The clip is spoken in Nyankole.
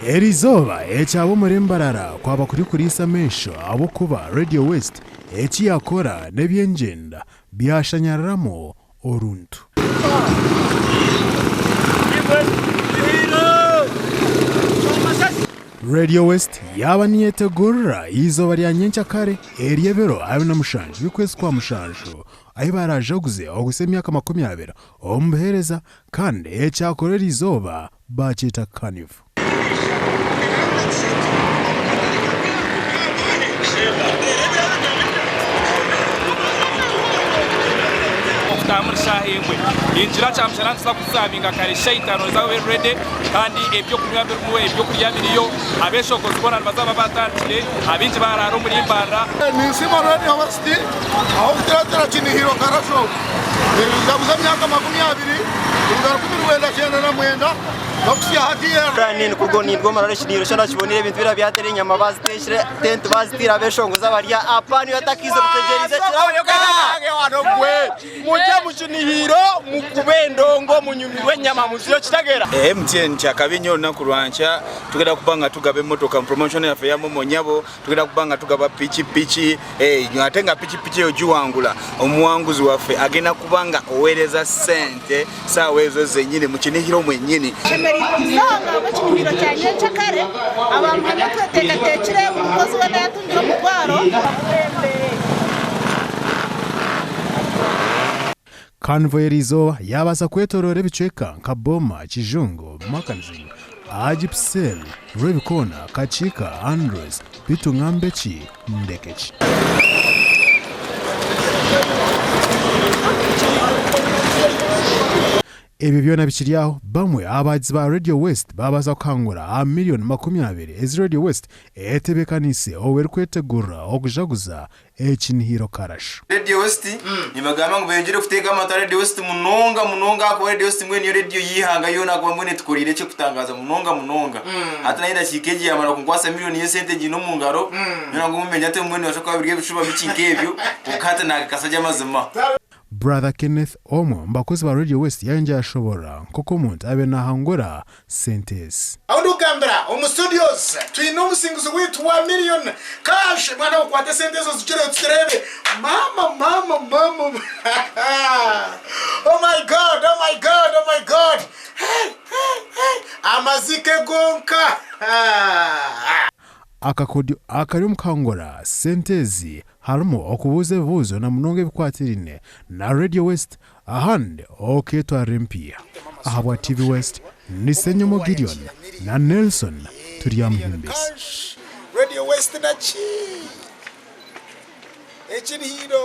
Eriizooba ekyaba omuri Mbarara kwaba kuri kuriisa amaisho ahabw'okuba Radio West eki yaakora n'eby'engyenda byashanyararamu oruntu. Radio West yaaba niyetegurira eizooba rya nyenkyakare ery'ebiro 27 by'okwezi kwa mushanju ahi baraajaguze okuhitsya emyaka 20 omu buheereza kandi ekyakora eriizooba baakyeta Carnival. Okutaaha omuri shaaha emwe ningira kyamushana nituza kuzaabinga kare shaaha itaano niza kuba eri ready kandi ebyokunywa birimu, ebyokurya biriyo, abeshogozi boona nibaza kuba batandikire, abaingi baraara omuri Mbarara. Ninsiima Radio West ahabw'okutureetera Kinihiro Karasho nitujaguza emyaka 20 kuruga 1999. MTN kyakabi nnyo olunaku lwankya tugenda kuba nga tugaba emmotoka mu promotion yaffe eya momo nyabo tugenda kuba nga tugaba piki piki eh, ate nga piki piki eyo giwangula omuwanguzi waffe agenda kuba nga oweereza ssente saawa ezo zenyini mu kinihiro mwennyini. Tushemereire kuzanga ahabw'ekinihiro kya nyencakare, abantu hamwe tweteekateekire, buri mukozi weena yaatungire omutwaro. Carnival y'eriizooba yaabaasa kwetoroora ebicweka nka Boma, Kijungu, Mackenzie, Agipsel, Rwebikoona, Kakiika, Andrews, Bitungambeki, Ndekeki. Ebyo byona bikiri aho, bamwe aha bahagizi ba Radio West baabaasa kuhangura aha miriyoni 20 ezi Radio West etebeekaniise obu erikwetegurira okujaguza Ekinihiro Karasho. Radio West nibagamba ngu beyongyere kuteeka amatu aha Radio West munonga munonga ahakuba Radio West mbwenu niyo radio y'eihanga yoona ahakuba mbwenu etukoriire eky'okutangaaza munonga munonga. Hati nayo edakiika egi yaamara kunkwasa million y'esente ngiine omu ngaro, nyowe ngu mumenya ati mbwenu nibasha kuba biri ebishuba bikye nk'ebyo kwonka hati naakakasa gye amazima. Brother Kenneth omwe omu bakozi ba Radio West yayongyera yashoborora nk'oku omuntu abaire nahangura sente ezi. Ahu ndikugambira omu studios twine omusinguzi waitu wa million cash mwana we kwata esente ezo ozigire tuzireebe mama mama mama oh my God oh my God oh my God hey hey hey amazike gonka. Akakodyo akari omu kuhangura sente ezi harimu okubuuza ebibuuzo na munonga ebikwatiraine na Radio West ahandi okeetwarira empiiha. Ahabwa TV West, ni Ssenyomo Gideon na Nelson Turyamuhimbisa. Radio West na ki? Ekirihiiro.